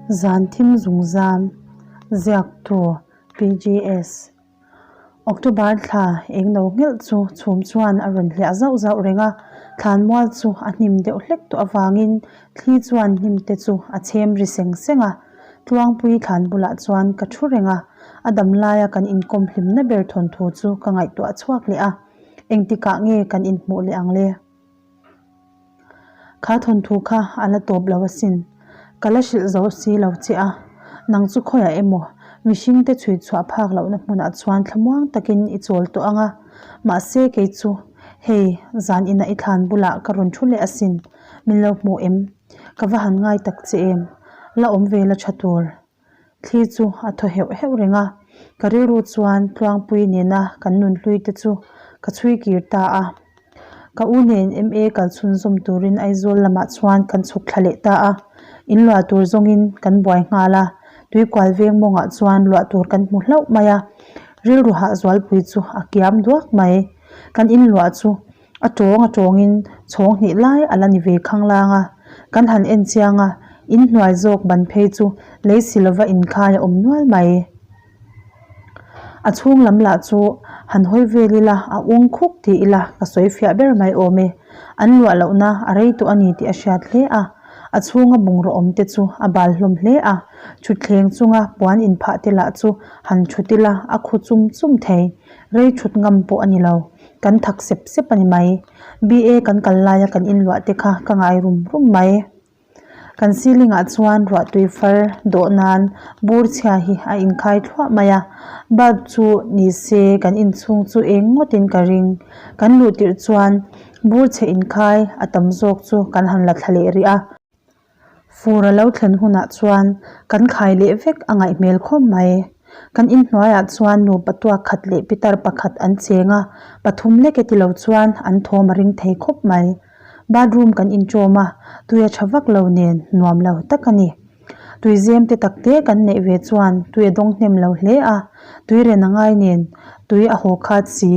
Zan thim zungzam ziaktu PGS October thla eng no nghelh chu chhum chuan a rawn hliah zauh zauh reng a, thlanmual chu a hnim deuh hlek tawh avangin thli chuan hnim te chu a chhem ri seng seng a. Tluangpui thlan bulah chuan ka thu reng a, a dam laia kan inkawm hlimna ber thawnthu chu ka ngaihtuah chhuak leh a, engtikah nge kan inhmuh leh ang le? Kha thawnthu kha a la tawp lo asin. Ka la hrilh zo si lo che a, nang chu khawiah emaw mihring te chhui chhuah phak lohna hmunah chuan thlamuang takin i chawl tawh ang a, mahse kei chu hei zan inah i thlan bulah ka rawn thu leh asin, min lo hmuh em? Ka va han ngai tak che em? La awm ve la tha tur. Thli chu a thaw heuh heuh reng a, ka rilru chuan Tluangpui nena kan nunhlui te chu ka chhui kir ta a. Ka u nen MA kal chhunzawm turin Aizawl lamah chuan kan chhuk thla leh ta a, in luah tur zawngin kan buai nghal a, tuikual veng mawngah chuan luah tur kan hmu hlauh mai a, rilru hah zualpui chu a kiam duak mai. Kan in luah chu A tawng a tawngin chhawng hnih lai a la ni ve khanglang a, kan han en chiang a, in hnuai zawk ban phei chu lei si lova inkhai a awm nual mai. A chhung lam lah chu han hawi vel ila a ung khuk ti ila ka sawi fiah ber mai awm e. An luah lohna a rei tawh a ni tih a hriat hle a, a chhunga bungraw awm te chu a bal hlawm hle a, thutthleng chunga puan inphah te lah chu han thut ila a khu chum chum thei, rei thut ngam pawh a ni lo. Kan thak sep sep a ni mai. BA kan kal laia kan inluah te kha ka ngai rum rum mai. Kan ceiling ah chuan ruah tui far dawh nan bur chhia hi a inkhai thluah mai a. Bulb chu ni se kan inchhung chu eng ngawtin ka ring. Kan luh tirh chuan bur chhe inkhai a tam zawk chu kan han la thla leh rih a. Fur a lo thlen hunah chuan kan khai leh vek a ngaih hmel khawp mai. Kan inhnuaiah chuan nupa tuak khat leh pitar pakhat an cheng a, pathum lek e ti lo chuan an thawm a ring thei khawp mai. Bathroom kan inṭawm a, tui a ṭha vak lo nen nuam lo tak a ni. Tui zem te tak te kan neih ve chuan tui a dawng hnem lo hle a, tui ren a ngai nen tui a haw khat si.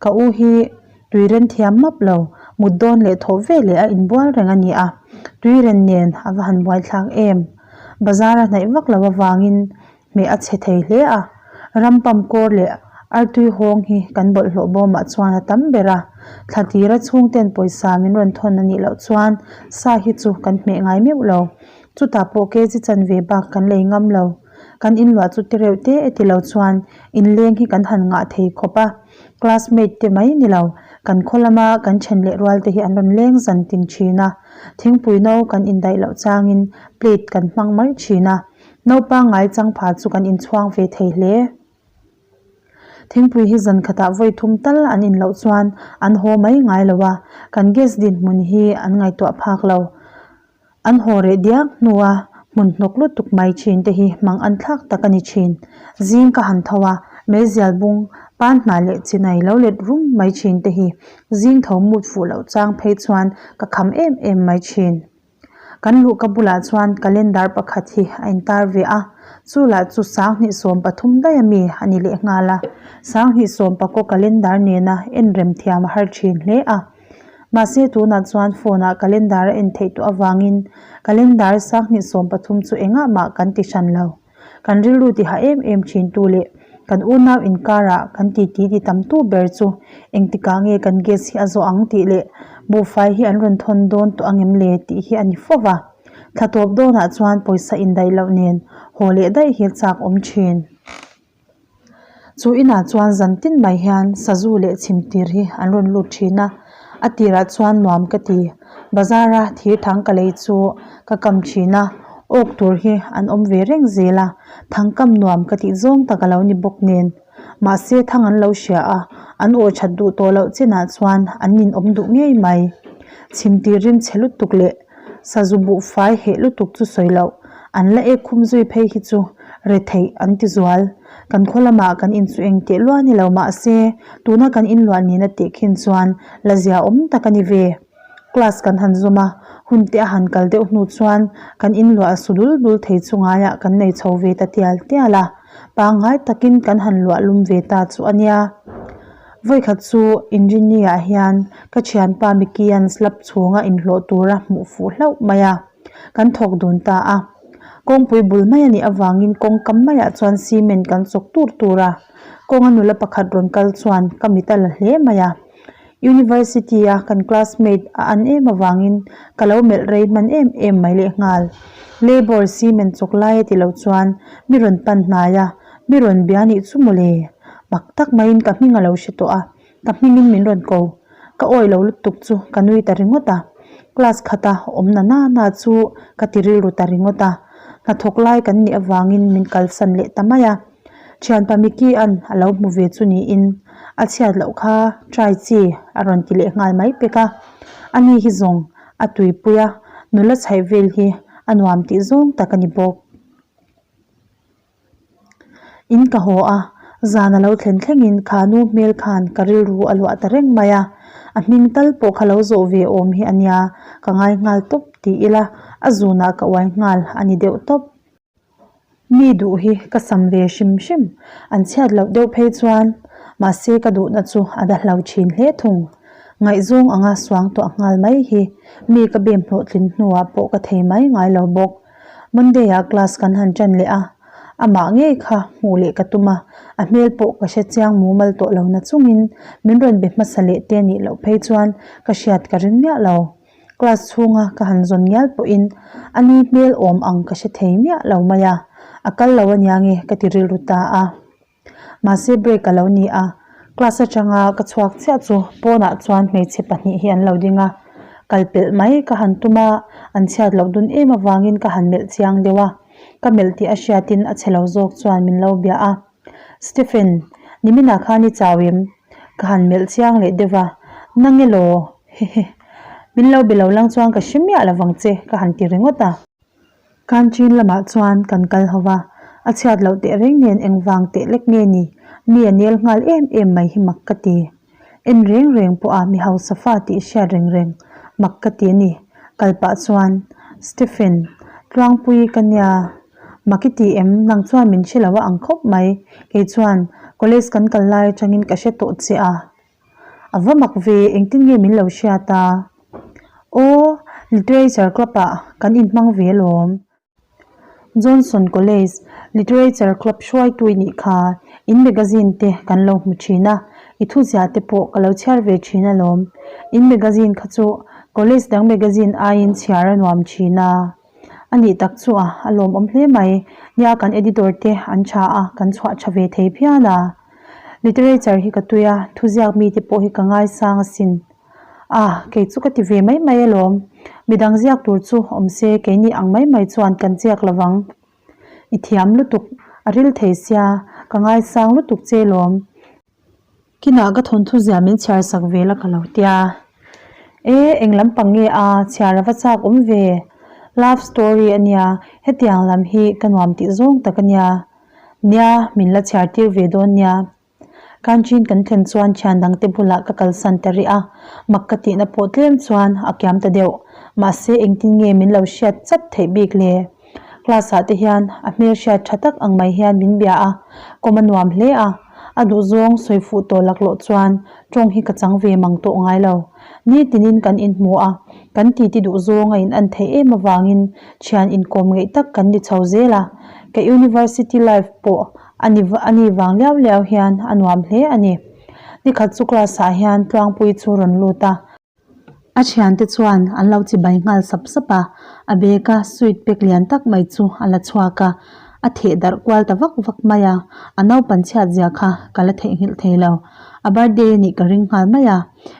Ka u hi Tui ren thiam map lo, mut dawn leh thawh ve leh a inbual reng a ni a, tui ren nen a va han buaithlak em. Bazar a hnaih vak lo avangin hmeh a chhe thei hle a, ram pump kawr leh artui hawng hi kan bawlhhlawh bawmah chuan a tam ber a, thla tira chhungten pawisa min rawn thawn a nih loh chuan sa hi chu kan hmeh ngai meuh lo. Chutah pawh kg chanve bak kan lei ngam lo. Kan inluah chu ti reuh te e ti lo chuan inleng hi kan han ngah thei khawp a. Classmate te mai ni lo, kan khaw lama kan then leh rual te hi an rawn leng zan tin thin a. Thingpui no kan indaih loh changin plate kan hmang mai thin a. Naupang ngai changpha chu kan inchhuang ve thei hle. Thingpui hi zan khatah vawi thum tal an in loh chuan an haw mai ngai lo a, kan gas dinhmun hi an ngaihtuah phak lo. An haw reh diak hnua hmun hnawk lutuk mai thin te hi hmang an thlak tak a ni thin. Zing ka han tho a, meizial bung pan hnah leh chinai lo let rum mai thin te hi zing tho mut fuh loh chang phei chuan ka kham em em mai thin. Kan luhka bulah chuan calendar pakhat hi a intar ve a, chu lah chu 2013 daih ami a ni leh nghal a. 2019 calendar nena en rem thiam a har thin hle a. Mahse tunah chuan phone ah calendar a en theih tawh avangin calendar 2013 chu engah mah kan ti hran lo. Kan rilru ti ha em em thin tu leh kan unau inkar ah kan ti ti ti tam tu ber chu engtikah nge kan gas hi a zawh ang tih leh buhfai hi an rawn thawn dawn tawh angem le tih hi a ni fo va. Thla tawp dawnah chuan pawisa indaih loh nen haw leh daih hi a chak awm thin. Chu inah chuan zan tin mai hian sazu leh chhimtir hi an rawn lut thin a, a tirah chuan nuam ka ti. Bazar a thir thang ka lei chu ka kam thin a, awk tur hi an awm ve reng zel a, thang kam nuam ka tih zawng tak a lo ni bawk nen. Mahse thang an lo hria a, an aw that duh tawh loh chinah chuan an ninawm duh ngei mai. Chhimtir rim chhe lutuk leh sazu buhfai heh lutuk chu sawi loh an la ek khum zui phei hi chu retheih an ti zual. Kan khaw lamah kan inchu eng teh luah ni lo mahse tuna kan inluah nena teh khin chuan la zia awm tak a ni ve. Class kan han zum a, hun te a han kal deuh hnu chuan kan inluah su dul dul thei chu ngaiah kan nei chho ve ta tial tial a, pangngai takin kan han luah lum ve ta chu a nia. Vawikhat chu Inrini ah hian ka thianpa Mickey-a'n slab chhunga inhlawh tura hmuh fuh hlauh mai a, kan thawk dun ta a. Kawngpui bul mai a nih avangin kawngkam maiah chuan cement kan chawk tur tur a, kawnga nula pakhat rawn kal chuan ka mit a la hle mai a. University a kan classmate a an em avangin ka lo melh rei hman em em mai lehnghal. Labour cement chawk lai a ti lo chuan mi rawn pan hnai a, mi rawn bia nih chu mawle. Mak tak maiin ka hming a lo hre tawh a, Ka hmingin min rawn ko. Ka awi lo lutuk chu ka nui ta ringawt a. Class khata awm na na na chu ka ti rilru ta ringawt a. Hnathawk lai kan nih avangin min kalsan leh ta mai a. Thianpa Mickey-a'n a lo hmu ve chu niin a chhiat loh kha try chi a rawn ti leh nghal mai pek a. Ani hi zawng a tuipui a, nula chhaih vel hi a nuam tih zawng tak a ni bawk. In ka haw a, zan a lo thlen thlengin kha nu hmel khan ka rilru a luah ta reng mai a, a hming tal pawh kha lo zawh ve awm hi a nia, ka ngai nghal tawp ti ila a zunah ka uai nghal a ni deuh tawp. Mi duh hi ka sam ve hrim hrim, an chhiat loh deuh phei chuan mahse ka duhna chu a da hlo thin hle thung. Ngaihzawng anga suang tuah nghal mai hi mi ka bem hlawhtlin hnuah pawh ka thei mai ngai lo bawk. Monday ah class kan han ṭan leh a, amah ngei kha hmuh leh ka tum a, a hmel pawh ka hre chiang mumal tawh lo na chungin min rawn be hmasa leh te nih loh phei chuan ka hriat ka ring miah lo. Class chhunga ka han zawn ngial pawhin a ni hmel awm ang ka hre thei miah lo mai a, a kal lo ania nge ka ti rilru ta a. Mahse break a lo ni a, class atanga ka chhuak chiah chu pawnah chuan hmeichhe pahnih hi an lo ding a, kal pelh mai ka han tum a, an chhiat loh dun em avangin ka han melh chiang deuh a, ka melh tih a hriatin a chhe lo zawk chuan min lo bia a, Stephen, niminah khan i chau em? Ka han melh chiang leh deuh a, Nang elaw? Hehe. Min lo be lo lang chuan ka hre miah lovang che ka han ti ringawt a. Canteen lamah chuan kan kal ho va, a chhiat loh teh reng nen engvang teh lek nge ni, mi a nel nghal em em mai hi mak ka ti. En reng reng pawh a mi hausa fa tih hriat reng reng mak ka ti a ni. Kal pah chuan, Stephen, Tluangpui ka nia, mak i ti em? Nang chuan min hre lo a ang khawp mai, kei chuan college kan kal lai atangin ka hre tawh che a. A va mak ve, engtin nge min lo hriat a? Aw, Literature Club ah kan inhmang ve alawm. Johnson College Literature Club hruaitu i nih kha, in magazine te kan lo hmu thin a, i thuziah te pawh ka lo chhiar ve thin alawm. In magazine kha chu college dang magazine aiin chhiar a nuam thin a. A nih tak chu a, a lawmawm hle mai. Nia kan editor te an tha a, kan chhuah tha ve thei phian a. Literature hi ka tui a, thuziak mite pawh hi ka ngaisang asin. Ah, kei chu ka ti ve mai mai alawm. Midang ziak tur chu awm se keini ang mai mai chuan kan chiak lovang. I thiam lutuk, a ril thei sia, ka ngaisang lutuk che lawm. Kinah ka thawnthu zia min chhiar sak ve la ka lo tia. E, eng lampang nge a, chhiar a va chak awm ve. Love story a nia, hetiang lam hi ka nuam tih zawng tak a nia. Nia, min la chhiar tir ve dawn nia. Kanchin kan thlen chuan thian dangte bulah ka kalsan ta rih a, mak ka tihna pawh tlem chuan a kiam ta deuh. Mahse engtin nge min lo hriat chat theih bik le? Class ah te hian a hmelhriat tha tak ang mai hian min bia a, kawm a nuam hle a, a duhzawng sawi fuh tawh laklawh chuan tawng hi ka chang ve mang tawh ngai lo. Nitinin kan inhmu a, kan titi duhzawng a in an theih em avangin thian inkawm ngeih tak kan ni chho zel a, ka university life pawh a ni a ni vang liau liau hian a nuam hle a ni. Nikhat chu class ah hian Tluangpuii chu rawn lut a. A thiante chuan an lo chibai nghal sap sap a, a bag a sweet pack lian tak mai chu a la chhuak a, a theh darh kual ta vak vak mai a, a naupan chhiat zia kha ka la theihnghilh thei lo. A birthday a nih ka ring nghal mai a,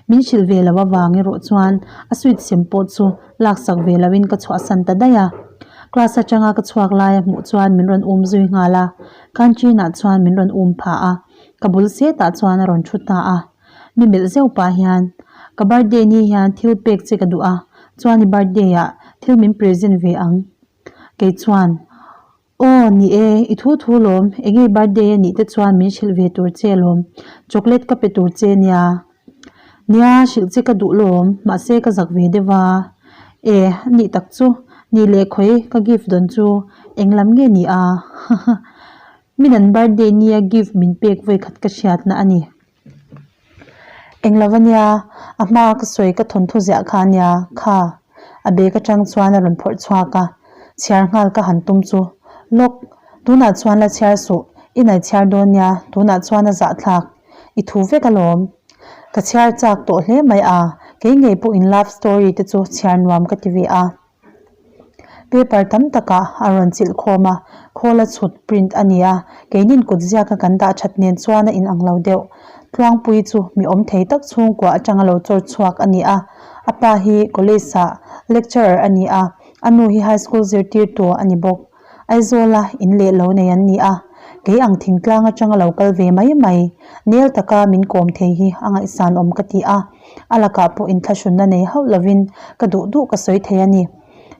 min hrilh ve lo avang erawh chuan a sweet sem pawh chu laksak ve loin ka chhuahsan ta daih a. Class atanga ka chhuak lai a hmuh chuan min rawn um zui nghal a, canteen ah chuan min rawn um phah a, ka bul setah chuan a rawn thu ta a. Mi melh zeuh pah hian, Ka birthday ni hian thil pek che ka duh a, chuan i birthday ah thil min present ve ang. Kei chuan, Aw, ni e, i thu thu lawm, enge i birthday a nih te chuan min hrilh ve tur che lawm, chocolate ka pe tur che nia. Nia, hrilh che ka duh lawm, mahse ka zak ve deuh a. E, a nih tak chu, ni leh khawi ka gift dawn chu eng lam nge ni a? Haha, min an birthday nia gift min pek vawikhat ka hriatna a ni. Englo ania, a hma ka sawi ka thawnthu ziah kha ania, kha a bag atang chuan a rawn phawrh chhuak a. Chhiar nghal ka han tum chu. Lawk, tunah chuan la chhiar suh, i nai chhiar dawn nia, tunah chuan a zahthlak. I thu vek alawm. Ka chhiar chak tawh hle mai a, kei ngei pawhin love story te chu chhiar nuam ka ti ve a. Paper tam takah a rawn chilh khawm a, khawl a chhut print a ni a, keinin kut ziaka kan dah that nen chuan a inang lo deuh. Tluangpui chu mi awm thei tak chhungkua atanga lo chawr chhuak a ni a, a pa hi college ah lecturer a ni a, a nu hi high school zirtirtu a ni bawk. Aizawla in leh lo nei an ni a, kei ang thingtlang atanga lo kal ve mai mai, nel taka min kawm thei hi a ngaihsan awm ka ti a, a lakah pawh inthlahrunna nei hauh lovin ka duh duh ka sawi thei a ni.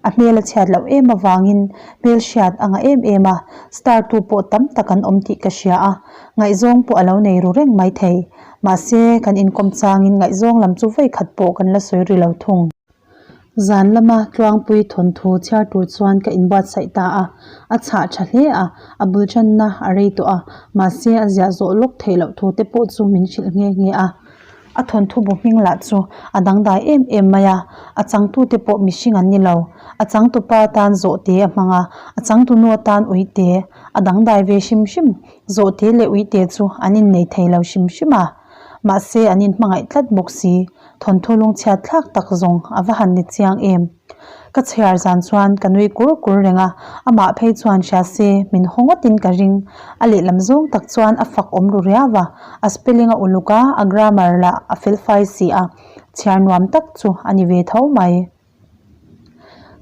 A hmel a chhiat loh em avangin hmel hriat a ngah em em a, star tu pawh tam tak an awm tih ka hria a, ngaihzawng pawh a lo nei ru reng mai thei. Mahse, kan inkawm changin ngaihzawng lam chu vawi khat pawh kan la sawi ri lo thung. Zan lama Tluangpui thawnthu chhiar tur chuan ka inbuatsaih ta a, a chhah tha hle a, a bul channa a rei tawh a, mahse a ziah zawh lawk theih loh thu te pawh chu min hrilh nghe nghe a. A thawnthu bu hming lah chu a dangdai em em mai a, a changtute pawh mihring an ni lo. A changtupa atan zawhte a hmang a, a changtunu atan uite a dangdai ve hrim hrim. Zawhte leh uite chu an innei thei lo hrim hrim a, mahse an inhmangaih tlat bawk si. Thawnthu lungchhiat thlak tak zawng a va han ni chiang em. Ka chhiar zan chuan ka nui kur kur reng a, amah phei chuan hria se min haw ngawtin ka ring. A lehlam zawng tak chuan a fak awm ru riau a, a spelling a uluk a, a grammar lah a felfai si a, chhiar nuam tak chu a ni ve tho mai.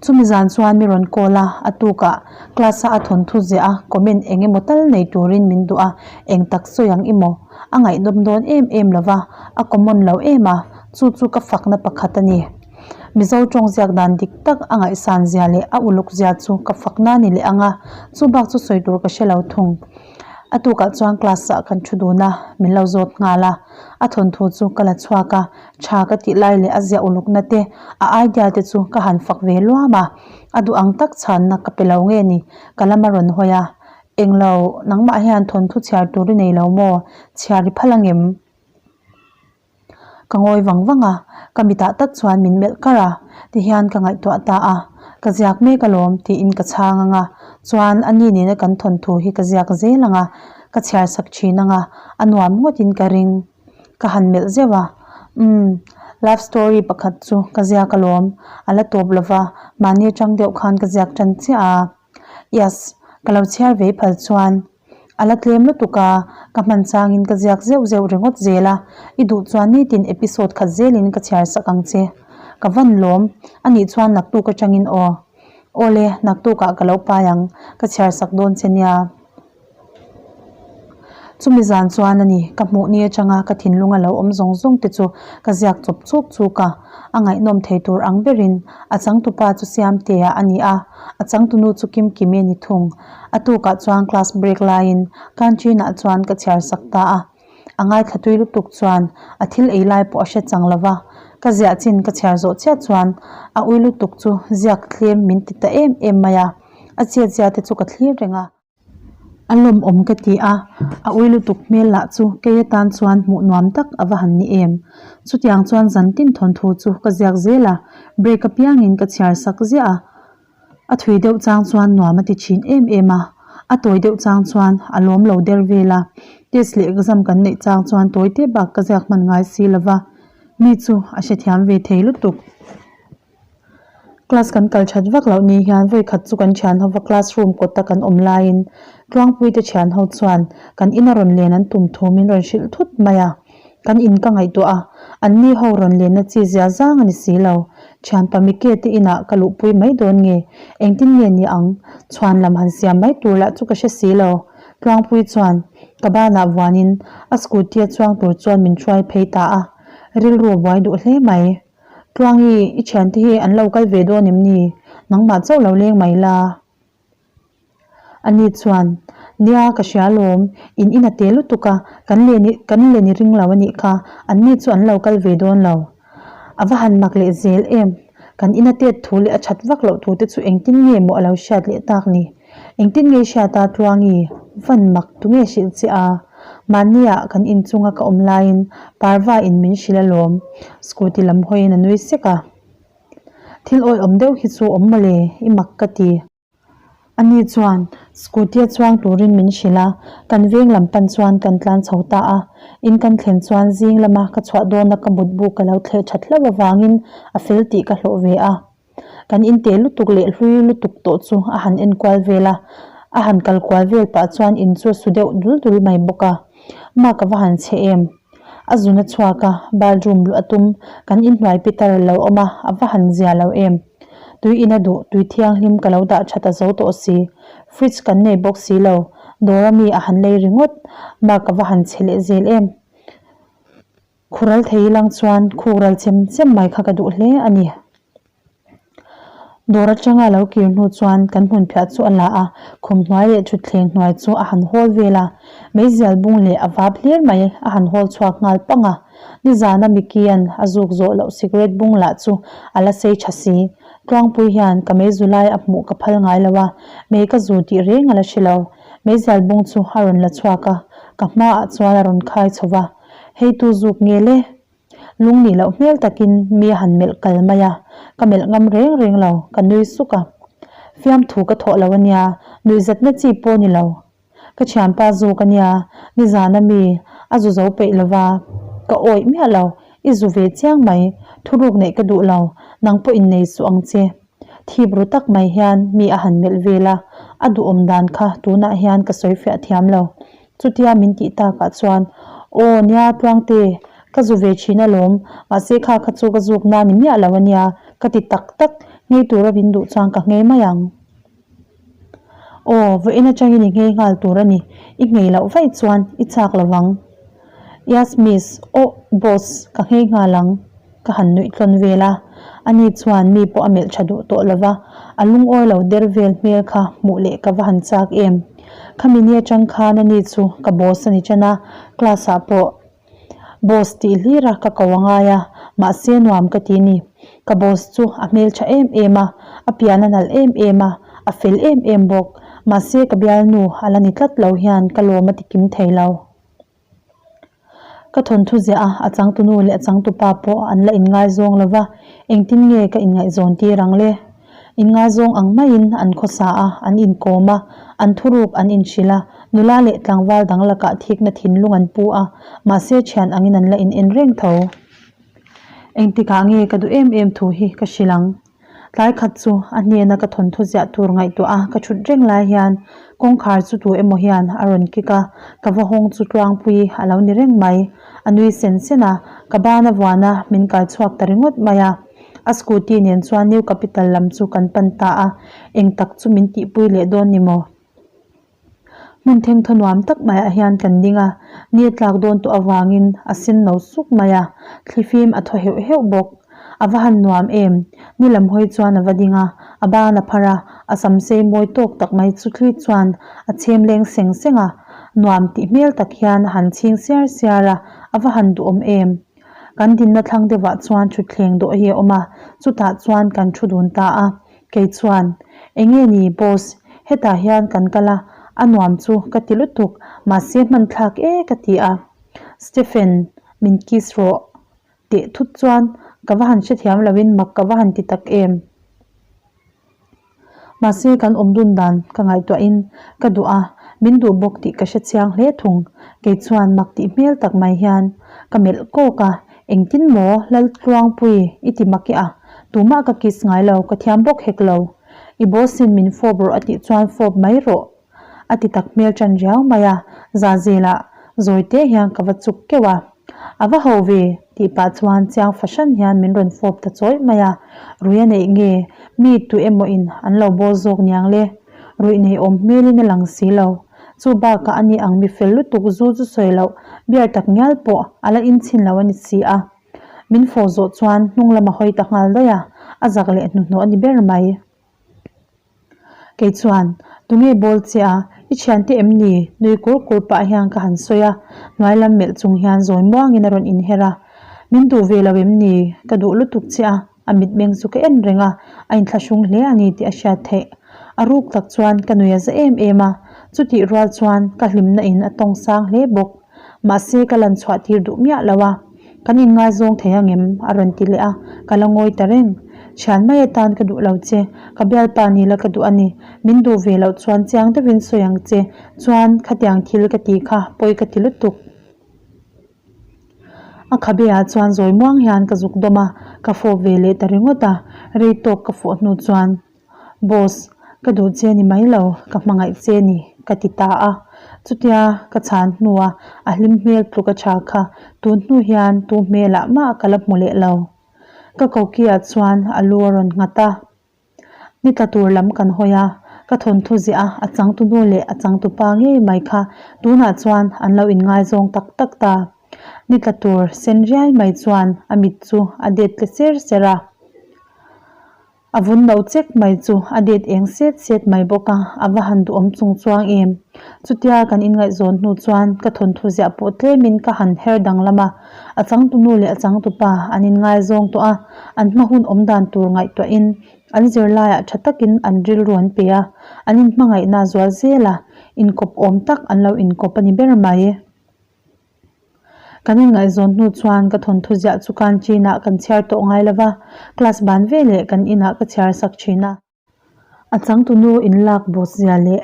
Chumi zan chuan mi rawn call a, a tukah class a a thawnthu ziah a, comment eng emaw tal nei turin min duh a, eng tak sawi ang i maw? A ngaihnawm dawn em em lo va, a common lo em a, chu chu ka fakna pakhat a ni. Mizo tawng ziak dan dik tak a ngaihsan zia leh a uluk zia chu ka fakna ni leh ang a, chu bak chu sawi tur ka hre lo thung. A tukah chuan class ah kan thu dun a, min lo zawt nghal a, a thawnthu chu ka la chhuak a, tha ka tih lai leh a ziah ulukna te, a idea te chu ka han fak ve luam a, a duh ang tak chhanna ka pe lo nge ni, ka lam a rawn hawi a, Englo, nangmah hian thawnthu chhiar tur i nei lo maw? Chhiar i phal angem? Ka ngawi vang vang a, ka mitah tak chuan min melh kar a, tihian ka ngaihtuah ta a, ka ziak mek alawm tiin ka chhang ang a, chuan a ni nena kan thawnthu hi ka ziak zel ang a, ka chhiar sak thin ang a, a nuam ngawtin ka ring. Ka han melh zeuh a, umm, love story pakhat chu ka ziak alawm, a la tawp lova, mahni atang deuh khan ka ziak tan chiah a, yes, ka lo chhiar ve phal chuan. A la tlem lutuk a, ka hman changin ka ziak zeuh zeuh ringawt zel a, i duh chuan nitin episode khat zelin ka chhiar sak ang che. Ka van lawm, anih chuan naktuk atangin aw. Awle, naktukah ka lo pai ang, ka chhiar sak dawn che nia. Chumi zan chuan a ni, ka hmuh ni atanga ka thinlung a lo awm zawng zawng te chu ka ziak chawp chuk chuk a, a ngaihnawm thei tur ang berin a changtupa chu Siamtea a ni a, a changtunu chu Kimkimi a ni thung. A tukah chuan class break laiin canteen ah chuan ka chhiar sak ta a, a ngaithla tui lutuk chuan a thil ei lai pawh a hre chang lo va, ka ziah chin ka chhiar zawh chiah chuan a ui lutuk chu ziak tlem min ti ta em em mai a, a chet zia te chu ka thlir reng a. A lawmawm ka ti a, a ui lutuk hmel lah chu kei atan chuan hmuh nuam tak a va han ni em. Chutiang chuan zantin thawnthu chu ka ziak zel a, break apiangin ka chhiar sak ziah a. A thui deuh chang chuan nuam a ti thin em em a, a tawi deuh chang chuan a lawm lo der vel a, test leh exam kan neih chang chuan tawi te bak ka ziak hman ngai si lo va, mi chu a hrethiam ve thei lutuk. Class kan kal that vak loh ni hian vawi khat chu kan thian hova classroom kawta kan awm laiin Tluangpuite thian ho chuan kan ina rawn len an tum thu min rawn hrilh thut mai a. Kan in ka ngaihtuah a, an ni ho rawn lenna chi zia zang a ni si lo. Thianpa Mike te inah ka luhpui mai dawn nge? Engtin nge ni ang? Chhuan lam han siam mai tur lah chu ka hre si lo. Tluangpui chuan ka banah vuanin a scooty a chuang tur chuan min hruai phei ta a, rilru a buai duh hle mai. Tluangi, i thiante hi an lo kal ve dawn em ni? Nangmah chauh lo leng mai la. Ani chuan, Nia, ka hria alawm, in in a te lutuk a, kan len i kan len i ring lo a nih kha, anni chu an lo kal ve dawn lo. A va han mak leh zel em? Kan in a tet thu leh a that vak loh thu te chu engtin nge maw a lo hriat leh tak ni? Engtin nge i hriat a Tluangi? Van mak tunge hrilh che a? Mahnia kan inchunga ka awm laiin Parva in min hrilh alawm, scooty lam hawiin a nui sek a. Thil awihawm deuh hi chu awm mawle, i mak ka ti. Ani chuan scooty a chuang turin min hrilh a, kan veng lam pan chuan kan tlan chho ta a. In kan thlen chuan zing lama ka chhuah dawna ka mutbu ka lo thleh that hlauh avangin a fel tih ka hlawh ve a. Kan inte lutuk leh hlui lutuk tawh chu a han enkual vel a, a han kal kual vel pah chuan in chu a su deuh dul dul mai bawk a. Mah ka va han chhe em? A zun a chhuak a, bathroom luh a tum, kan inhnuai pitar a lo awm a, a va han zia lo em? Tui in a duh, tui thianghlim ka lo dah that a zo tawh si. Fridge kan nei bawk si lo, dawr ami a han lei ringawt, mah ka va han chhe leh zel em? Khural thei ilang chuan khukral chem chem mai kha ka duh hle a ni. Dawr atanga lo kir hnu chuan kan hmun phiah chu a la a, khum hnuai leh thutthleng hnuai chu a han hawl vel a, meizial bung leh a vap hlir mai a han hawl chhuak nghal pang a. Nizana Mickey-a'n a zuk zawh loh cigarette bung lah chu a la sei tha si. Tluangpui hian ka meizu lai a hmuh ka phal ngai lo a, mei ka zu tih reng a la hre lo. Meizial bung chu a rawn la chhuak a, ka hmaah chuan a rawn khai chho va. Hei tu zuk nge le? Lung nih loh hmel takin mi a han melh kal mai a, ka melh ngam reng reng lo, ka nui suk a. Fiamthu ka thawh lo a nia, nuihzatna chi pawh ni lo. Ka thianpa zuk a nia, nizana mi a zu zo peih lo va, ka awih miah lo, i zu ve chiang mai, thuruk neih ka duh lo, nang pawh innei suh ang che. Thip ru tak mai hian mi a han melh vel a, a duhawm dan kha tunah hian ka sawi fiah thiam lo. Chutia min tih takah chuan, Aw nia Tluangte, ka zu ve thin alawm, mahse kha kha chu ka zuk na ni miah lo ania, ka ti tak tak, nghei tura min duh chuan ka nghei mai ang. Aw, vawiin atangin i nghei nghal tur a ni, i nghei loh vaih chuan i chak lo vang. Yes miss, aw boss, ka nghei nghal ang. Ka han nuih tlawn vel a, ani chuan mi pawh a melh tha duh tawh lo va, a lungawi lo der vel hmel kha hmuh leh ka va han chak em. Khami ni atang khan ani chu ka boss a ni ṭan a, class ah pawh boss tih hlir a ka ko a ngai a, mahse nuam ka ti ni. Ka boss chu a hmel tha em em a, a pian a nalh em em a, a fel em em bawk. Mahse ka bialnu a la ni tlat lo hian ka lawm a ti kim thei lo. Ka thawnthu ziah a, a changtunu leh a changtupa pawh an la inngaizawng lo va, engtin nge ka inngaihzawn tir ang le? Inngaizawng ang maiin an khawsa a, an inkawm a, an thuruk an inhrilh a, nula leh tlangval dang lakah thikna thinlung an pu a, mahse thian angin an la inen reng tho. Engtikah nge ka duh em em thu hi ka hrilh ang? Tlai khat chu a hnena ka thawnthu ziah tur ngaihtuah a ka thut reng lai hian kawngkhar chu tu emaw hian a rawn kik a, ka va hawng chu Tluangpui a lo ni reng mai. A nui sen sen a, ka ban a vuan a, min kai chhuak ta ringawt mai a. A scooty nen chuan New Capital lam chu kan pan ta a, eng tak chu min tihpui leh dawn ni maw? Hmun thengthaw nuam tak maiah hian kan ding a, ni a tlak dawn tawh avangin a sen no suk mai a, thlifim a thaw heuh heuh bawk. A va han nuam em? Ni lam hawi chuan a va ding a, a ban a phar a, a sam sei mawi tawk tak mai chu thli chuan a chhem leng seng seng a, nuam tih hmel tak hian a han chhing siar siar a, a va han duhawm em? Kan dinna thlang deuhah chuan thutthleng dawh hi a awm a, chutah chuan kan thu dun ta a. Kei chuan, Enge ni boss, hetah hian kan kal a, a nuam chu ka ti lutuk, mahse hman thlak e ka ti a. Stephen, min kiss rawh teh thut chuan ka va han hrethiam loin mak ka va han ti tak em. Mahse kan awm dun dan ka ngaihtuahin ka duh a, min duh bawk tih ka hrechiang hle thung. Kei chuan mak tih hmel tak mai hian ka melh kawk a, Engtin maw Laltluangpui i ti mak i a, tumah ka kiss ngai lo, ka thiam bawk hek lo. I boss in min fawp rawh a tih chuan fawp mai rawh a ti tak hmel tan riau mai a, Zahzelah zawi te hian ka va chuk keuh a. A va ho ve tih pah chuan chiang fahran hian min rawn fawp ta chawih mai a, rui a neih nge mi tu emaw in an lo bawl zawk niang le, ruih nei awm hmelin a lang si lo. Chu bakah a ni ang mi fel lutuk zu chu sawi loh beer tak ngial pawh a la inchhin lo a ni si a. Min fawh zawh chuan hnung lam a hawi ta nghal daih a, a zak leh hnuhnawh a ni ber mai. Kei chuan, Tunge bawl che a, i thiante em ni? nui kur kur pah hian ka han sawi a, hnuai lam melh chung hian zawi muangin a rawn inher a. Min duh ve lo em ni? Ka duh lutuk che a. A mitmeng chu ka en reng a, a inthlahrung hle a ni tih a hriat theih. A ruk tak chuan ka nui a za em em a, chutih rual chuan ka hlimna in a tawng sang hle bawk. Mahse ka lan chhuah tir duh miah lo a, kan inngaizawng thei angem? a rawn ti leh a, ka la ngawi ta reng. Thian mai atan ka duh lo che, ka bialpa ni la ka duh a ni. Min duh ve loh chuan chiang deuhin sawi ang che, chuan khatiang thil ka ti kha pawi ka ti lutuk. A khabe ah chuan zawi muang hian ka zuk dawm a, ka fawp ve leh ta ringawt a, rei tawk ka fawh hnu chuan, Boss, ka duh che ni mai lo, ka hmangaih che ni, ka ti ta a. Chutia ka chhan hnua a hlim hmel tluk a tha kha tun hnu hian tu hmelah mah ka la hmu leh lo. Ka koki ah chuan a lu a rawn nghat a. Ni tla tur lam kan hawi a, ka thawnthu ziah a, a changtu nu leh a changtu pa ngei mai kha tunah chuan an lo inngaizawng tak tak ta. Ni tla tur sen riai mai chuan a mit chu a det tle ser ser a. A vun no chek mai chu a det eng set set mai bawk a, a va han duhawm chung chuang em. Chutia kan inngaihzawn hnu chuan ka thawnthu ziah pawh tlemin ka han her danglam a, a changtu nu leh a changtu pa an inngaizawng tawh a, an hma hun awm dan tur ngaihtuahin an zirlaiah tha takin an rilru an pe a, an inhmangaihna zual zel a, inkawp awm tak an lo inkawp a ni ber mai. Kan inngaihzawn hnu chuan ka thawnthu ziah chu canteen ah kan chhiar tawh ngai lo va, class ban veleh kan inah ka chhiar sak thin a. A changtunu inlak boss zia leh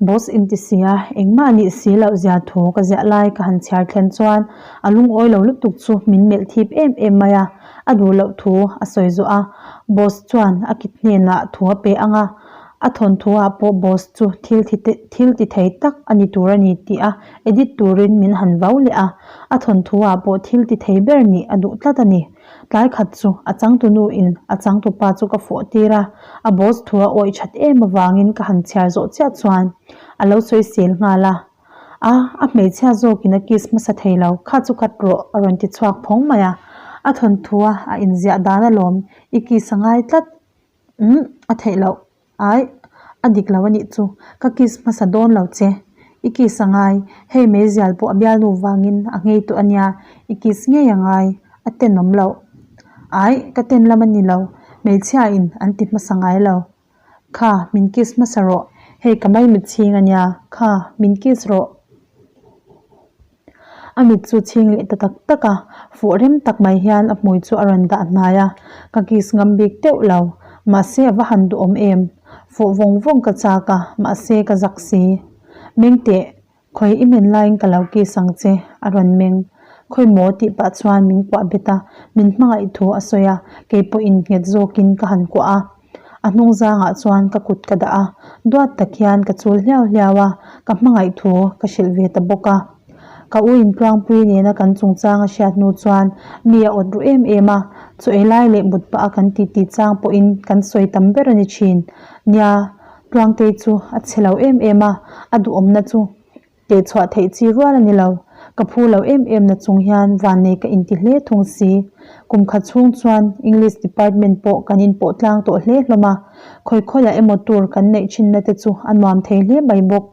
boss inti sia engmah nih si loh zia thu ka ziah lai ka han chhiar thlen chuan a lungawi lo lutuk chu min melh thip em em mai a, a duh loh thu a sawi zawh a, boss chuan a kit hnenah thu a pe ang a, a thawnthu ah pawh boss chu thil thil ti thei tak a ni tur a ni tih a edit turin min han vau leh a, a thawnthu ah pawh thil ti thei ber nih a duh tlat a ni. Tlai khat chu a changtunu in a changtupa chu ka fawh tir a, a boss thu a awih that em avangin ka han chhiar zawh chiah chuan a lo sawi sel nghal a. A, a hmeichhia zawkin a kiss hmasa thei lo, kha chu cut rawh a rawn ti chhuak phawng mai a. A thawnthu a a inziah dan alawm, i kiss a ngai tlat. Umm, a theih loh. Ai, a dik lo a nih chu. Ka kiss hmasa dawn lo che. I kiss a ngai. Hei meizial pawh a bialnu vangin a nghei tawh a nia. I kiss ngei a ngai. A tenawm loh. Ai, ka ten lam a ni lo. Hmeichhia in an ti hmasa ngai lo. Kha, min kiss hmasa rawh. Hei ka maimit chhing a nia. Kha, min kiss rawh. A mit chu chhing leh ta tak tak a, fuh rem tak mai hian a hmui chu a rawn dah hnai a, ka kiss ngam bik teuh lo. Mahse a va han duhawm em? Fuh vawng vawng ka chak a, mahse ka zak si. Meng teh, khawi i men laiin ka lo kiss ang che, a rawn meng. Khawi maw tih pah chuan min kuah bet a, min hmangaih thu a sawi a, kei pawhin nghet zawkin ka han kuah a. A hnung zangah chuan ka kut ka dah a, duat tak hian ka chul hliau hliau a, ka hmangaih thu ka hrilh ve ta bawk a. Ka u Intluangpui nena kan chungchang a hriat hnu chuan mi a awt ru em em a, chaw ei lai leh mut pah a kan titi chang pawhin kan sawi tam ber a ni thin. Nia, Tluangtei chu a chhe lo em em a, a duhawmna chu Teh chhuah theih chi rual a ni lo. Ka phu lo em em na chung hian vannei ka inti hle thung si. Kum khat chhung chuan English department pawh kan inpawh tlang tawh hle hlawm a. Khawi khawiah emaw tur kan neih thinna te chu a nuam thei hle mai bawk.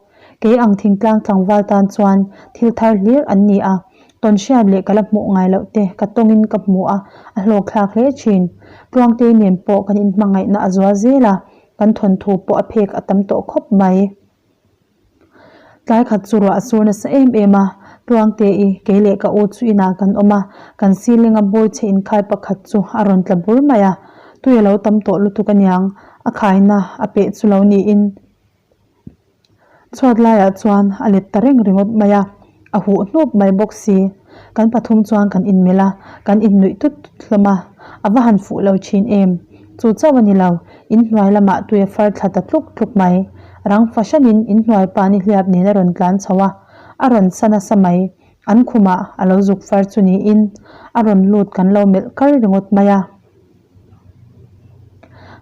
Kei ang thingtlang tlangval tan chuan thil thar hlir an ni a. Tawnhriat leh ka la hmuh ngai loh te ka tawngin ka hmu a, a hlawkthlak hle thin. Tluangtei nen pawh kan inhmangaihna a zual zel a, kan thawnthu pawh a phek a tam tawh khawp mai. Tlai khat chu ruah a sur nasa em em a, Tluangte i kei leh ka u chu inah kan awm a, kan ceiling a bawi chhe inkhai pakhat chu a rawn tla bur mai a, tui a lo tam tawh lutuk aniang, a khaina a peh chu lo niin chhuat laiah chuan a let ta reng ringawt mai a, a huh hnup mai bawk si. Kan pathum chuan kan inmelh a, kan innuih tut tut hlawm a, a va han fuh lo thin em? Chu chauh a ni lo, inhnuai lamah tui a far thla ta tluk tluk mai. Rang fahranin inhnuai pa nihliap nen a rawn tlan chho a, a rawn sa nasa mai. An khumah a lo zuk far chu niin a rawn lut kan lo melh kar ringawt mai a.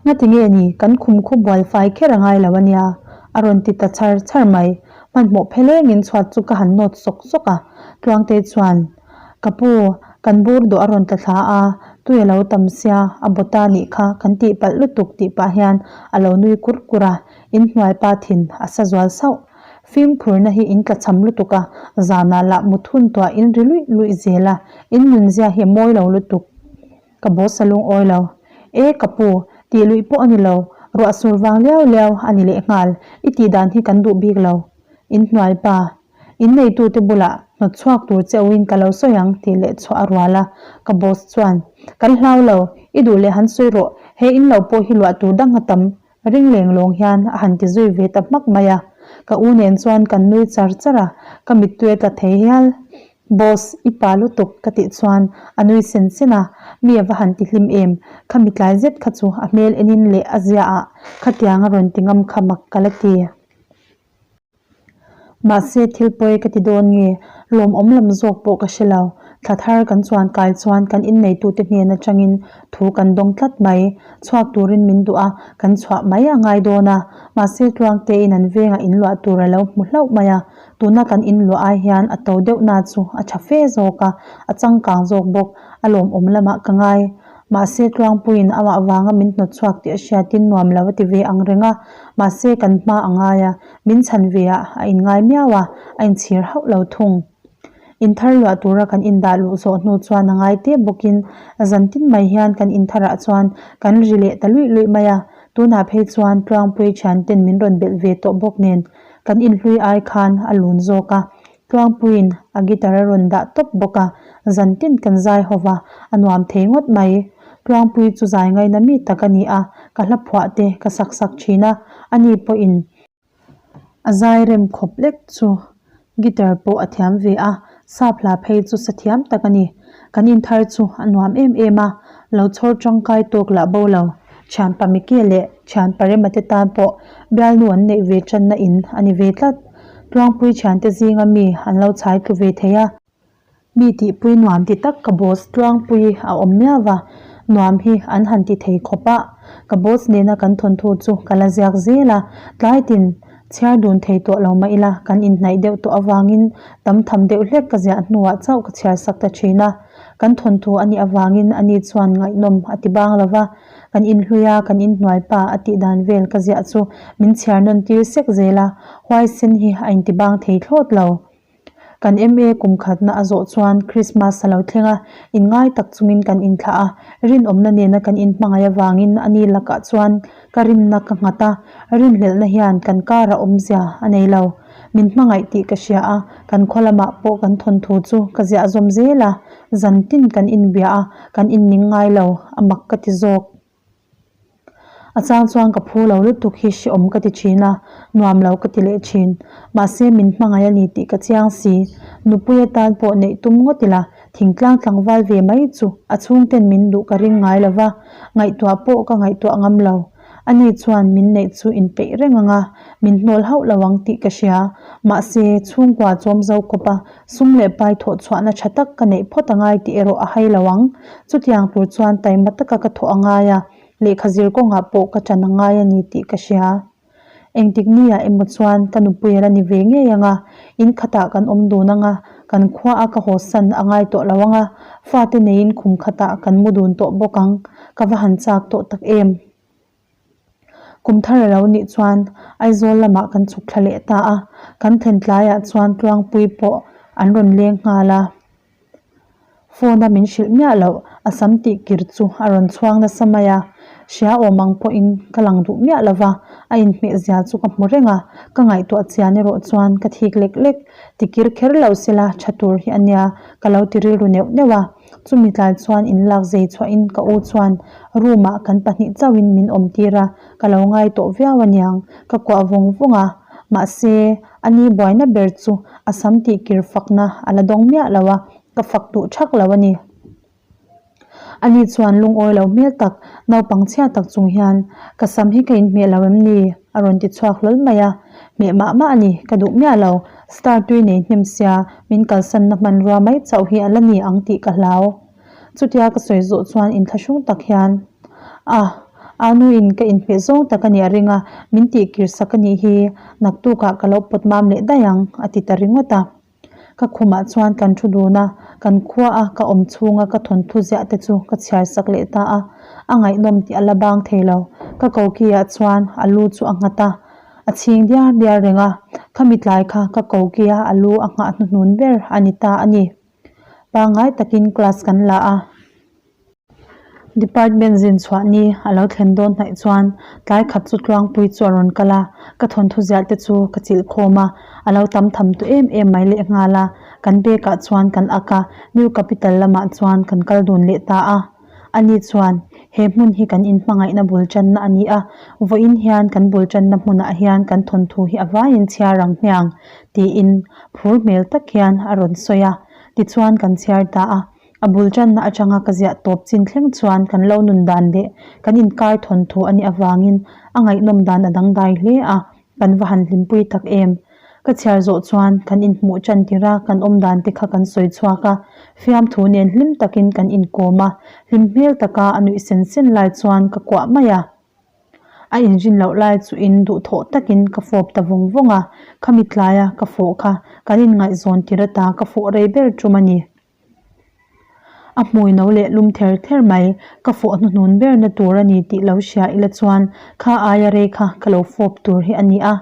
Ngati nge ni, kan khum khu bual fai kher a ngai lo a nia, a rawn ti ta char char mai. Hmanhmawh phelengin chhuat chu ka han nawt sawk sawk a, Tluangtei chuan, Ka pu, kan bur dawh a rawn tla thla a, tui a lo tam sia, a bawta nih kha kan tih palh lutuk tih pah hian a lo nui kur kur a, inhnuai pa thin a sa zual sauh. Fimkhurna hi in tlachham lutuk a, zanah lah mut hun tuah in ri luih luih zel a, in nunzia hi a mawi lo lutuk. Ka boss a lungawi lo. E ka pu, tih luih pawh a ni lo, ruah sur vang liau liau a ni lehnghal, i tih dan hi kan duh bik lo. Inhnuai pa. In neitute bulah hnawt chhuak tur che uin ka lo sawi ang tih leh chhuah a rual a, ka boss chuan, Kan hlau lo, i duh leh han sawi rawh, he in lo pawh hi luah tur dang a tam, ring leng lawng hian a han ti zui ve ta hmak mai a. Ka u nen chuan kan nui char char a, ka mittui a tla thei hial. Boss, i pa lutuk ka tih chuan a nui sen sen a, mi a va han ti hlim em, khami tlai zet kha chu a hmel enin leh a ziaah khatiang a rawn ti ngam kha mak ka la ti. Mahse thil pawi ka ti dawn nge, lawmawm lam zawk pawh ka hre lo. Thla thar kan chuan kai chuan kan inneitute hnen atangin thu kan dawng tlat mai. Chhuak turin min duh a, kan chhuah mai a ngai dawn a. Mahse Tluangtein an vengah inluah tur a lo hmu hlauh mai a. Tuna kan inluah ai hian a to deuh na chu a tha fe zawk a, a changkang zawk bawk. A lawmawm lamah ka ngai. Mahse Tluangpuiin amah vanga min hnawt chhuak tih a hriatin nuam lo a ti ve ang reng a. Mahse kan hma a ngai a, min chhan ve ah a inngai miau a, a inchhir hauh lo thung. Inthar luah tura kan indah luh zawh hnu chuan a ngai tep bawkin zan tin mai hian kan intharah chuan kan ri leh ta luih luih mai a, tunah phei chuan Tluangpui thianten min rawn belh ve tawh bawk nen kan inhlui ai khan a lun zawk a. Tluangpuiin a guitar a rawn dah tawp bawk a, zan tin kan zai ho va, a nuam thei ngawt mai. Tluangpui chu zai ngaina mi tak a ni a, ka hla phuah te ka sak sak thin a, ani pawhin a zai rem khawp lek chu guitar pawh a thiam ve a, sap hla phei chu sa thiam tak a ni. Kan inthar chu a nuam em em a, lo chhawr tangkai tawk lah bo lo. Thianpa Mike leh thianpa Rema te tan pawh bialnu an neih ve tanna in a ni ve tlat. Tluangpui thiante zinga mi an lo chhai tlu ve thei a. Mi tihpui nuam ti tak ka boss Tluangpui a awm miau va, nuam hi an han ti thei khawp a. Ka boss nena kan thawnthu chu ka la ziak zel a, tlai tin chhiar dun thei tawh lo mah ila kan inhnaih deuh tawh avangin tam tham deuh hlek ka ziah hnuah chauh ka chhiar sak ta thin a. Kan thawnthu a nih avangin ani chuan ngaihnawm a ti bang lo va, kan inhlui a, kan inhnuai pa a tih dan vel ka ziah chu min chhiar nawn tir sek zel a, huaisen hi a inti bang thei thlawt lo. Kan MA kum khatna a zawh chuan Christmas a lo thleng a, inngai tak chungin kan inthlah a, rinawmna nena kan inhmangaih avangin ani lakah chuan ka rinna ka nghat a, rinhlelhna hian kan karah awmzia a nei lo. Min hmangaih tih ka hria a, kan khaw lamah pawh kan thawnthu chu ka ziah zawm zel a, zan tin kan inbia a, kan inning ngai lo, a mak ka ti zawk. A chang chuan ka phu lo lutuk hi hrehawm ka ti thin a, nuam lo ka ti leh thin. Mahse min hmangaih a ni tih ka chiang si. Nupui atan pawh neih tum ngawt ila, thingtlang tlangval ve mai chu a chhungten min duh ka ring ngai lo va, ngaihtuah pawh ka ngaihtuah ngam lo. Ani chuan min neih chu inpeih reng ang a, min hnawl hauh lo ang tih ka hria. Mahse, chhungkua chawm zo kawp a, Sum leh pai thawh chhuahna tha tak ka neih phawt a ngai tih erawh a hai lo ang. Chutiang tur chuan taima taka ka thawh a ngai a, lehkha zir kawngah pawh ka ṭan a ngai a ni tih ka hria. Engtik niah emaw chuan ka nupui a la ni ve ngei ang a, in khatah kan awm dun ang a, kan khua a ka haw san a ngai tawh lo ang a, fate neiin khum khatah kan mu dun tawh bawk ang. Ka va han chak tawh tak em? Kum thar a lo nih chuan Aizawl lamah kan chhuk thla leh ta a, kan thlen tlaiah chuan Tluangpui pawh an rawn leng nghal a. Phone a min hrilh miah loh, a sam tih kir chu a rawn chhuang nasa mai a, hria awm ang pawhin ka lang duh miah lo va, a inhmeh zia chu ka hmu reng a, ka ngaihtuah chian erawh chuan ka thik lek lek, ti kir kher lo sela tha tur hi a nia ka lo ti rilru neuh neuh a. Chumi tlai chuan inlak zei chhuahin ka u chuan room ah kan pahnih chauhin min awm tir a, ka lo ngai tawh viau aniang, ka kuah vawng vawng a, mahse ani buaina ber chu a sam tih kir fakna a la dawng miah lo a, ka fak duh thak lo a ni. Ani chuan lungawi lo hmel tak, naupang chhia tak chung hian ka sam hi ka inhmeh lo em ni? a rawn ti chhuak hlawl mai a, hmeh mah mah a ni, ka duh miah lo, star tui nei hnem sia min kalsanna hmanrua mai chauh hi a la ni ang tih ka hlau. Chutia ka sawi zawh chuan inthlahrung tak hian, Ah, Anuin ka inhmeh zawng tak a nih a ring a, min tihkir sak a nih hi, naktukah ka lo pawt mam leh daih ang, a ti ta ringawt a. Ka khumah chuan kan thu dun a, kan khua a ka awm chhunga ka thawnthu ziah te chu ka chhiar sak leh ta a, a ngaihnawm tih a la bang thei lo. Ka koki ah chuan a lu chu a nghat a, a chhing diar diar reng a, khami tlai kha ka koki a a lu a nghah hnuhnun ber a ni ta a ni. Pangngai takin class kan la a. Department zin chhuah ni a lo thlen dawn hnaih chuan tlai khat chu Tluangpui chu a rawn kal a, ka thawnthu ziah te chu ka chilh khawm a, a lo tam tham tu em em mai lehnghal a, kan bag ah chuan kan ak a, New Capital lamah chuan kan kal dun leh ta a. Ani chuan, He hmun hi kan inhmangaihna bul tanna a ni a, vawiin hian kan bul tanna hmunah hian kan thawnthu hi a vaiin chhiar ang hmiang, tiin phur hmel tak hian a rawn sawi a. Tichuan kan chhiar ta a. A bul tanna atanga ka ziah tawp chin thleng chuan kan lo nun dan leh kan inkar thawnthu a nih avangin a ngaihnawm dan a dangdai hle a, kan va han hlimpui tak em. Ka chhiar zawh chuan kan inhmuh tan tirh a kan awm dan te kha kan sawi chhuak a, fiamthu nen hlim takin kan inkawm a, hlim hmel taka a nuih sen sen lai chuan ka kuah mai a. A inrin loh lai chu in duhthawh takin ka fawp ta vawng vawng a, khami tlaia ka fawh kha kan inngaihzawn tirh ata ka fawh rei ber tum a ni. A hmui no leh lum ther ther mai, ka fawh hnuhnun ber na tur a ni tih lo hria ila chuan kha aia rei kha ka lo fawp tur hi a ni a.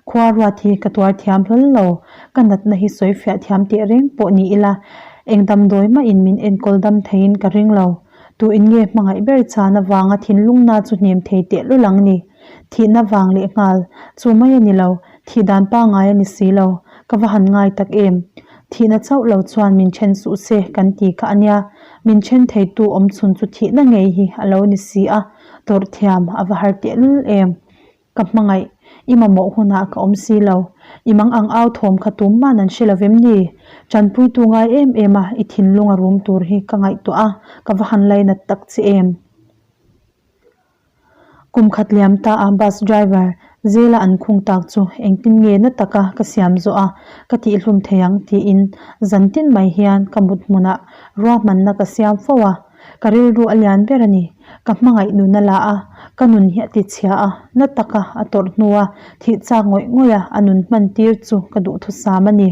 Khua ruat hi ka tuar thiam hlawl lo, ka natna hi sawi fiah thiam teh reng pawh ni ila eng damdawi mahin min enkawl dam theiin ka ring lo. Tu in nge hmangaih ber chan avanga thinlung na chu hnem thei teh lul ang ni? Thihna vang leh nghal, chu mai a ni lo, thih dan pangngai a ni si lo, ka va han ngai tak em? Thihna chauh lo chuan min then suh se kan ti kha a nia, min then theitu awm chhun chu thihna ngei hi a lo ni si a, tawrh thiam a va har tehlul em? Ka hmangaih, i mamawh hunah ka awm si lo. I mang ang au thawm kha tum man an hre lo vem ni? Tanpuitu ngai em em a, i thinlung a rum tur hi ka ngaihtuah a, ka va han lainat tak che em? Kum khat liam ta a bus driver zela an khung tak chu engtin nge na taka ka siam zawh a, ka tihhlum thei ang tiin zan tin mai hian ka mut hmunah ruahmanna ka siam fo a, ka rilru a lian ber a ni. Ka hmangaih nun a la a, ka nun hi a ti chhia a, na taka a tawrh hnua thih chak ngawih ngawih a a nun hman tir chu ka duhthusam a ni.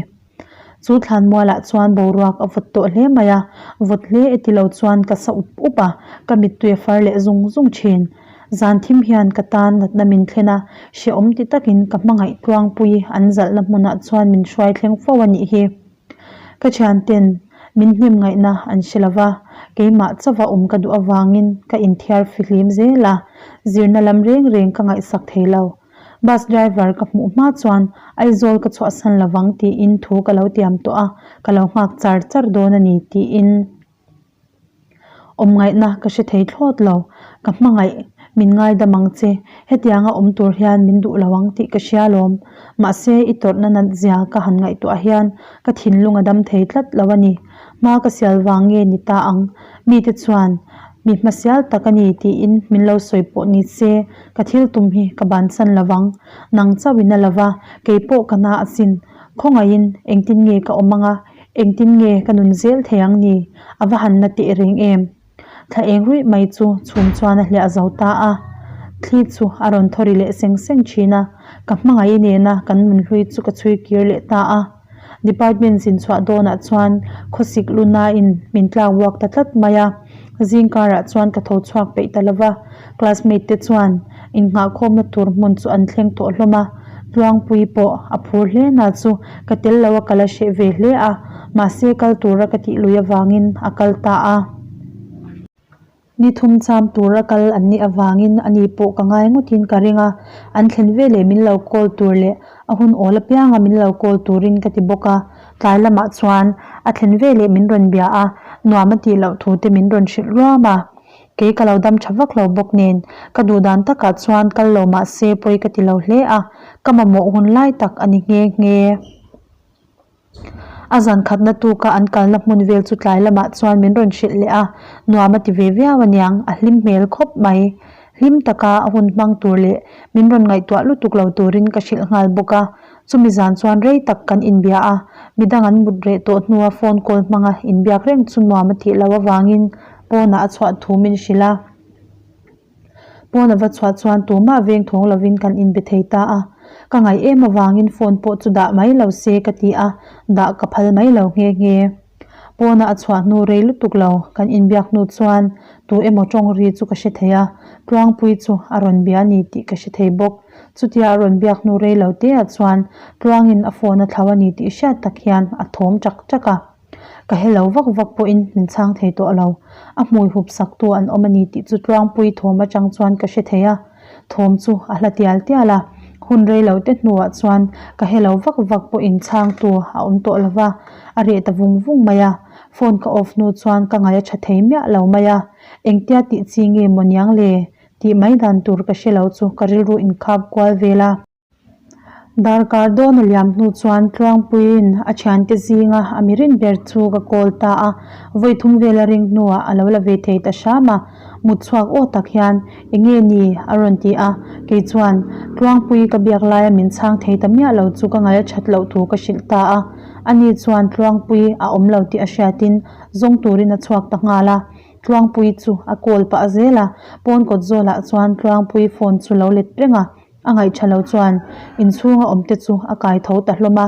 Chu thlanmualah chuan boruak a vawt tawh hle mai a, vawt hle e tilo chuan ka sa up up a, ka mittui a far leh zung zung thin. Zan thim hian ka tan natna min thlen a, hrehawm ti takin ka hmangaih tluangpui an zalhna hmunah chuan min hruai thleng fo a nih hi. Ka thianten min hnem ngaihna an hre lo va, keimah chauha awm ka duh avangin ka inthiar fihlim zel a, zirna lam reng reng ka ngaihsak thei lo. Bus driver ka hmuh hma chuan Aizawl ka chhuahsan lovang tiin thu ka lo tiam tawh a, ka lo nghak char char dawn a ni tiin awm ngaihna ka hre thei thlawt lo. Ka hmangaih min ngaidam ang che, hetianga awm tur hian min duh lo ang tih ka hria alawm. Mahse i tawrhna nat zia ka han ngaihtuah hian ka thinlung a dam thei tlat lo a ni. Hma ka sial vang nge ni ta ang? Mite chuan mi hmasial tak a ni tiin min lo sawi pawh ni se, ka thil tum hi ka bansan lo vang. Nang chauhin a lo va, kei pawh ka na asin. Khawngaihin engtin nge ka awm anga, engtin nge ka nun zel thei ang ni? A va han na teh reng em? Thla eng ruih mai chu chhum chuan a hliah zo ta a, thli chu a rawn thaw ri leh seng seng thin a, ka hmangaih nena kan nun hlui chu ka chhui kir leh ta a. Department zin chhuah dawnah chuan khawsik lunain min tlak buak ta tlat mai a, zing karah chuan ka tho chhuak peih ta lova, classmate te chuan innghahkhawmna tur hmun chu an thleng tawh hlawm a, Tluangpui pawh a phur hle na chu ka tel lo a kal a hreh ve hle a, mahse kal tura ka tih lui avangin a kal ta a. Ni thum cham tura kal an nih avangin ani pawh ka ngai ngawtin ka ring a, an thlen veleh min lo call tur leh a hun awl apianga min lo call turin ka ti bawk a, tlai lamah chuan a thlen veleh min rawn bia a, nuam a tih loh thu te min rawn hrilh ruam a. Kei ka lo dam tha vak lo bawk nen, ka duh dan takah chuan kal lo mah se pawi ka ti lo hle a, ka mamawh hun lai tak a ni nghe nghe. A zan khatna tuka an kalna hmun vel chu tlai lamah chuan min rawn hrilh leh a, nuam a ti ve viau aniang, a hlim hmel khawp mai. Hlim taka a hun hmang tur leh min rawn ngaihtuah lutuk lo turin ka hrilh nghal bawk a, chumi zan chuan rei tak kan inbia a, midang an mut reh tawh hnua phone call hmanga inbiak reng chu nuam a tih loh avangin pawnah a chhuah thu min hrilh a. Pawn a va chhuah chuan tumah veng thawng lovin kan inbe thei ta a, ka ngaih em avangin phone pawh chu dah mai lo se ka ti a, dah ka phal mai lo nghe nghe. Pawna a chhuah hnu rei lutuk lo kan inbiak hnu chuan tu emaw tawng ri chu ka hre thei a, Tluangpui chu a rawn bia a ni tih ka hre thei bawk. Chutia a rawn biak hnu rei lo te ah chuan Tluangin a phone a thlau a ni tih hriat tak hian a thawm chak chak a. Ka hello vak vak pawhin min chhang thei tawh lo. A hmui hup sak tu an awm a ni tih chu Tluangpui thawm atang chuan ka hre thei a. Thawm chu a hla tial tial a. Hun rei lo te hnuah chuan ka hello vak vak pawhin chhang tu a awm tawh lo va, a reh ta vung vung mai a. Phone ka off hnu chuan ka ngaih a tha thei miah lo mai a. Engtia tih chi nge maw niang le? Tih mai dan tur ka hre lo chu ka rilru inkhap kual vel a. Darkar dawn a liam hnu chuan Tluangpuiin a thiante zinga a mi rin ber chu ka call ta a, vawi thum vel a ring hnuah a lo la ve thei ta hram a, mut chhuak aw tak hian enge ni a rawn ti a, kei chuan Tluangpui ka biak laia min chhang thei ta miah lo chu ka ngaih a that loh thu ka hrilh ta a, ani chuan Tluangpui a awm lo tih a hriatin zawng turin a chhuak ta nghal a, Tluangpui chu a call pah zel a, pawn kawt zawlah chuan Tluangpui phone chu lo let reng a. A ngaihṭha lo chuan inchhunga awmte chu a kai tho ta hlawm a,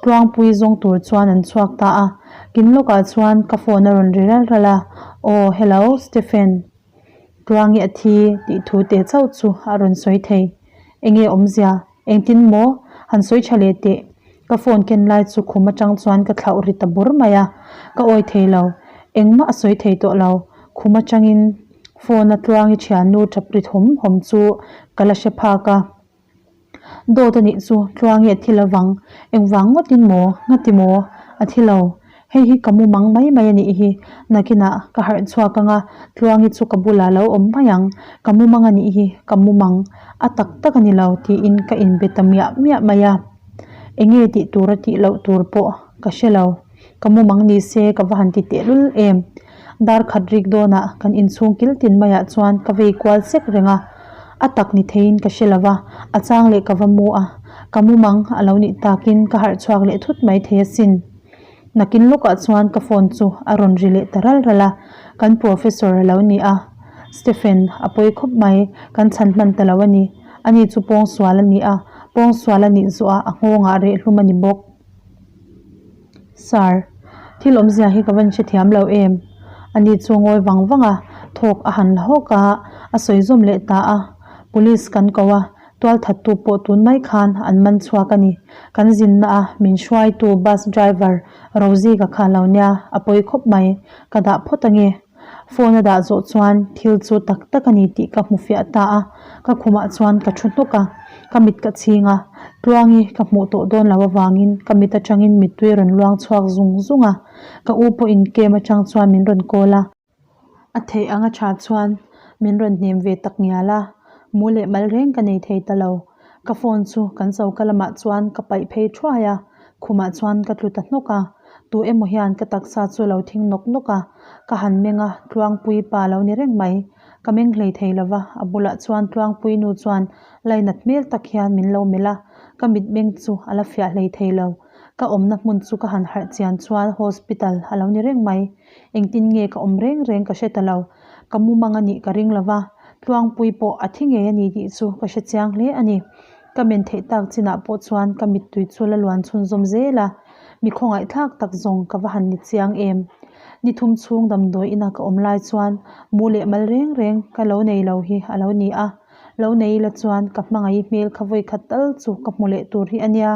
Tluangpui zawng tur chuan an chhuak ta a. Kin lawkah chuan ka phone a rawn ri ral ral a, Aw, hello, Stephen. Tluangi a thi tih thu teh chauh chu a rawn sawi thei. Enge awmzia? Engtin maw? Han sawi ṭha leh teh. Ka phone ken lai chu khum aṭang chuan ka thlauh ri ta bur mai a, ka awi thei lo. Engmah a sawi thei tawh lo. Khum aṭangin Phone a tluangi thiannu tap ri thawm hawm chu ka la hre phak a. Dawt a nih chu tluangi a thi lovang, engvang ngawtin maw, ngati maw a thi lo. Hei hi ka mu mang mai mai a nih hi, nakinah ka harh chhuak anga tluangi chu ka bulah lo awm mai ang, ka mu mang a nih hi, ka mu mang a tak tak a ni lo tiin ka inbe ta miah miah mai a. Enge tih tura tih loh tur pawh ka hre lo. Ka mu mang ni se ka va han ti tehlul em. Dar khat rik dawnah kan inchhung kil tin maiah chuan ka vei kual sek reng a, a tak ni theiin ka hre lo va, a chang leh ka va mu a, ka mu mang a lo nih takin ka harh chhuak leh thut mai thei asin. Nakin lawkah chuan ka phone chu a rawn ri leh ta ral ral a, kan professor a lo ni a, Stephen a pawi khawp mai, kan chhan hman ta lo a ni, ani chu pawngsual a ni a, pawngsual a nih zawhah a nghawngah rehhlum a ni bawk. Sir, thil awmzia hi ka van hrethiam lo em? Ani chu ngawi vang vang a, thawk a han la hawk a, a sawi zawm leh ta a. Police kan ko a, tualthattu pawh tun mai khan an man chhuak a ni. Kan zinna a min hruaitu bus driver Rosie ka kha lo nia, a pawi khawp mai, ka dah phawt ange. Phone a dah zawh chuan thil chu tak tak a ni tih ka hmu fiah ta a, ka khumah chuan ka thu hnawk a, ka mit ka chhing a, Tluangi ka hmuh tawh dawn lo avangin ka mit atangin mittui a rawn luang chhuak zung zung a, ka u pawhin kem atang chuan min rawn call a, a theih anga tha chuan min rawn hnem ve tak ngial a, mu leh mal reng ka nei thei ta lo, ka phone chu kan choka lamah chuan ka paih phei thuai a, khumah chuan ka tlu ta hnawk a. Tu emaw hian ka taksa chu lo thing nawk nawk a, ka han meng a, Tluangpui pa lo ni reng mai. Ka meng hlei thei lo va, a bulah chuan Tluangpui nu chuan lainat hmel tak hian min lo melh a, ka mitmeng chu a la fiah hlei thei lo. Ka awmna hmun chu ka han harh chian chuan hospital a lo ni reng mai. Engtin nge ka awm reng reng ka hre ta lo. Ka mumang a nih ka ring lo va, Tluangpui pawh a thi ngei a ni tih chu ka hre chiang hle a ni. Ka men theih tak chinah pawh chuan ka mittui chu la luan chhunzawm zel a. Mi khawngaihthlak tak zawng ka va han ni chiang em? Ni thum chhung damdawi ina ka awm lai chuan mu leh mal reng reng ka lo nei lo hi a lo ni a, lo nei ila chuan ka hmangaih hmel kha vawi khat tal chu ka hmu leh tur hi a nia.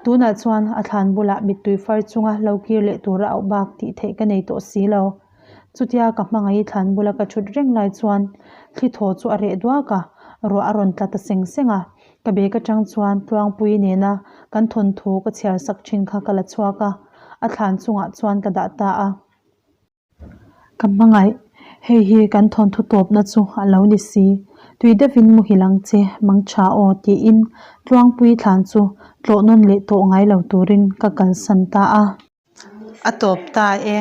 Tunah chuan a thlan bulah mittui far chunga lo kir leh tura auh bak tih theih ka nei tawh si lo. Chutia ka hmangaih thlan bula ka thut reng lai chuan thli thaw chu a reh duak a, ruah a rawn tla ta seng seng a. Ka bag atang chuan Tluangpui nena kan thawnthu ka chhiar sak thin kha ka la chhuak a, a thlan chungah chuan ka dah ta a. Ka hmangaih, hei hi kan thawnthu tawpna chu a lo ni si. Tui deuhin muhil ang che, mang tha aw tiin Tluangpui thlan chu tlawh nawn leh tawh ngai lo turin ka kalsan ta a. A tawp ta e.